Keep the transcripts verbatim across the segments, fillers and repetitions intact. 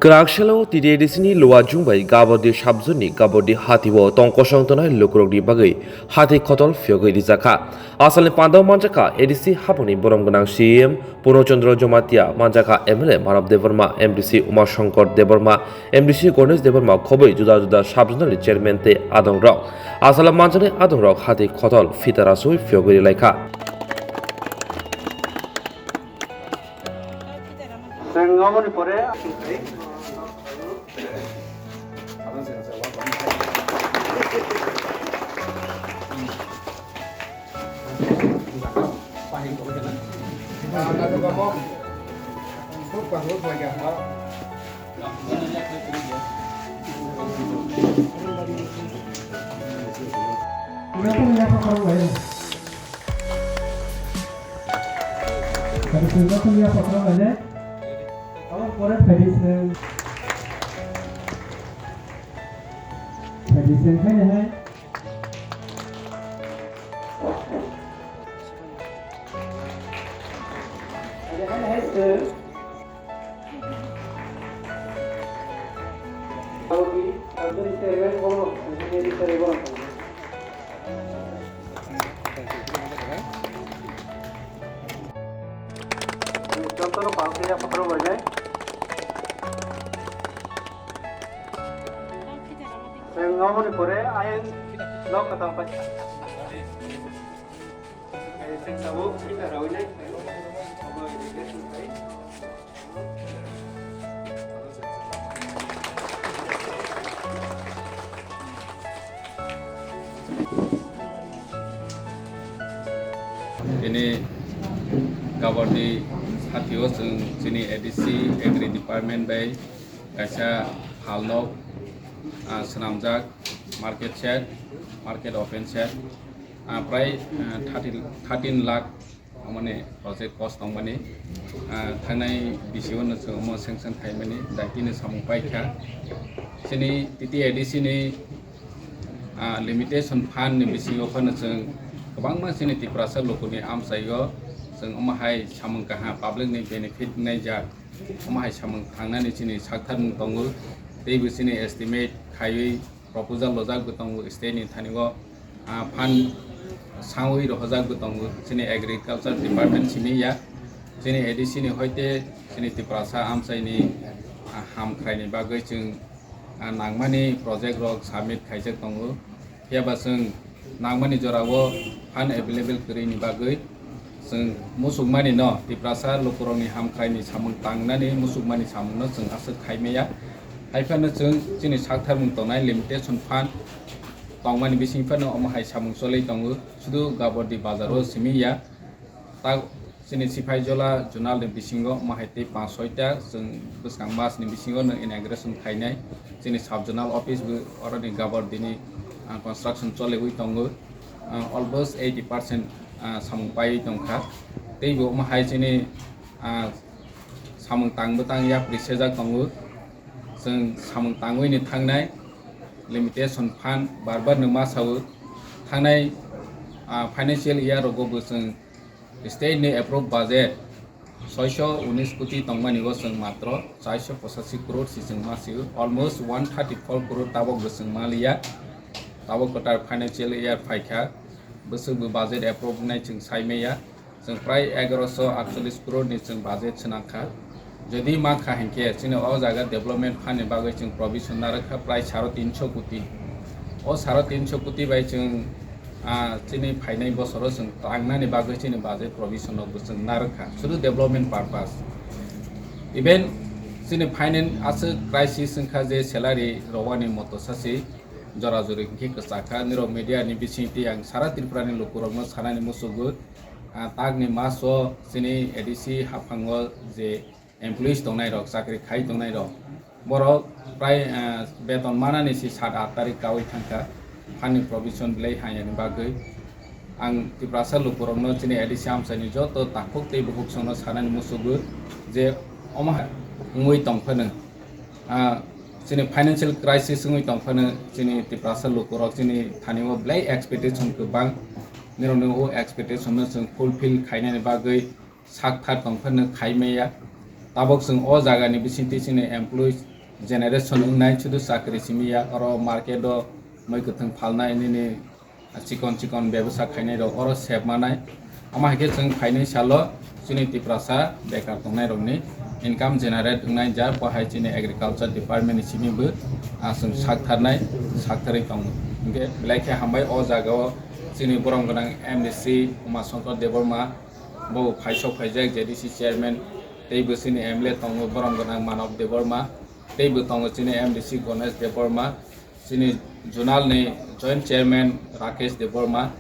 Kwrak salo T T A D C ni Luajung bai Gabordi subzone ni Gabordi hati o tong kosong tongnai lukurokni bagwi hati khotol phiyogwi rijak kha. Asalni pandao manjak kha A D C haphangni borom gwnang C E M Purno Chandra Jamatia, manjak kha M L A Manav Debbarma, M D C Uma Shankar Debbarma, M D C Ganesh Debbarma khobwi juda juda subzone ni chairman tei adong rok. Asalo manjaknai adong rok hati khotol phita rasui phiyogwi rilai kha. Chwng aboni pore Tadi sini aku lihat apa kalau ada. Kamu boleh tadi sen. Tadi sen kan ya, hai? Ada kan, hai, sen? Ini Gabordi hati o chwng chini A D C Agri Department bai kaisa phalnok, ah, swnamjak market shed, market open shed, ah, prai, ah, thirty, thirteen lakh omoni project cost tongmani, ah, thangnai B C O no chwng omo sanction khaimani daitino samung paikha. Chini T T A D C ni, ah, limitation fund ni bisingo phano chwng kwbangma chini Tiprasa lukuni amchaio chwng omo hai samung kaha public ni benefit wngnai jak, omo hai samung thangnani chini saktharmung tongo, teibo chini estimate khaiwi proposal rojak bo tongo state ni thani o, ah, fund sangwi rohojak bo tongo. Chini agriculture department simi ya, chini A D C ni hoite chini Tiprasa amchaini, ah, hamkhraini bagwi chwng, ah, nangmani project rok submit khaijak tongo. Phiya ba chwng nangmani jorao fund available kwrwini bagwi chwng muchukmani no, Tiprasa lukurokni hamkhraini samung tangnani muchukmani samungno chwng aswk khaimaya. Hai phano chwng chini saktharmung tongnai limitation fund tongmani bising phano omo hai samung choli tongo, sudu Gabordi bazaro simi ya. Ta chini Sipaijola zonal ni bisingo omo hai tei panch soita chwng bwskang mas ni bisingo no inauguration khainai. Chini sub zonal office bo oroni Gabordini, ah, construction choliwi tongo. Ah, almost eighty percent, ah, samung paiwi tongkha. Teibo omo hai chini, ah, samung tang bwtang yapri sejak tongo. Chwng samung tangwi ni thangnai limitation fund bar bar no ma sao. Thangnai, ah, financial year rogo bo chwng state ni approve budget soiso unis koti tongmani o chwng matro chairso pochashi crore si chwng ma sio, almost one thirty four crore tabok bo chwng ma liya. Tabok kwtal financial year phaikha, bwswk bo budget approve wngnai chwng sai maya. Chwng prai egaroso atchollish crore ni chwng budget swnang kha. Jodi ma kha hinkhe chini o jaga development fund ni bagwi chwng provision narwk kha prai saro tinso koti. O saro tinso koti bai chwng, ah, chini phainai bosoro chwng tangnani bagwi chini budget provision rok bo chwng narwk kha, sudu development purpose. Even chini finance aswk crisis wngkha je salary rowani moto sasi jora jori hinkhe kwchak kha. Nirok media ni bisingtwi ang sara Tripura ni lukurokno sanani muchungo, ah, takni maso chini A D C haphango je employees tongnai rok, chakri khai tongnai rok, borok prai, ah, beton manani si sat aath tarik kaui thangkha, fund ni provision belai hamyani bagwi. Ang Tiprasa lukurokno chini A D C amchaini joto takhuk tei bukhuk songno sanani muchungo je omo hai wngwi tongphano, ah, chini financial crisis wngwi tongphano chini Tiprasa lukurok chini thanio belai expectation kwbang, nirokni o expectation no chwng fulfill khainani bagwi sak thar tong phano khai maya. Tabok chwng o jaga ni bisingtwi chini employees generation wngnai, sudu chakri simi ya, oro market o mui kwthwng phalnai nini chikon chikon bebsa khainai rok oro sep manai. Omo hai khe chwng phainai salo chini Tiprasa bekar tongnai rokni income generate wngnai, jar bo hai chini agriculture department ni simi bo, ah, chwng sak tharnai, sak tharwi tongo. Hinkhe belai khe hambai o jaga o chini borom gwnang M D C Uma Shankar Debbarma, bo phaisok phaijak J D C chairman, tei bo chini M L A tongo borom gwnang Manav Debbarma, tei bo tongo chini M D C Ganesh Debbarma, chini zonal ni joint chairman Rakesh Debbarma,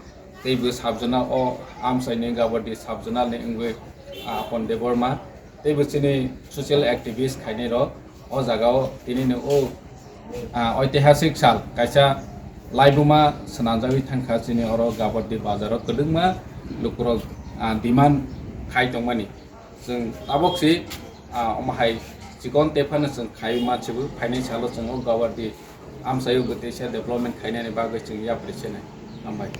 tei bo sub zonal o amchai ni Gabadi sub zonal ni wngwi, ah, Apon Debbarma, tei bo chini social activist khainai rok o jaga o tini ni o, ah, oitihasik sal kaisa laibuma swnamjagwi thangkha chini oro Gabadi bazar o kwbangma lukurok, ah, demand khai tongmani. Chwng tabok si, ah, omo hai chikon tephano chwng khai ma chibu, phainai salo chwng o Gabadi amchaio bo teisa development khainani bagwi chwng yapri chenai. Hambai.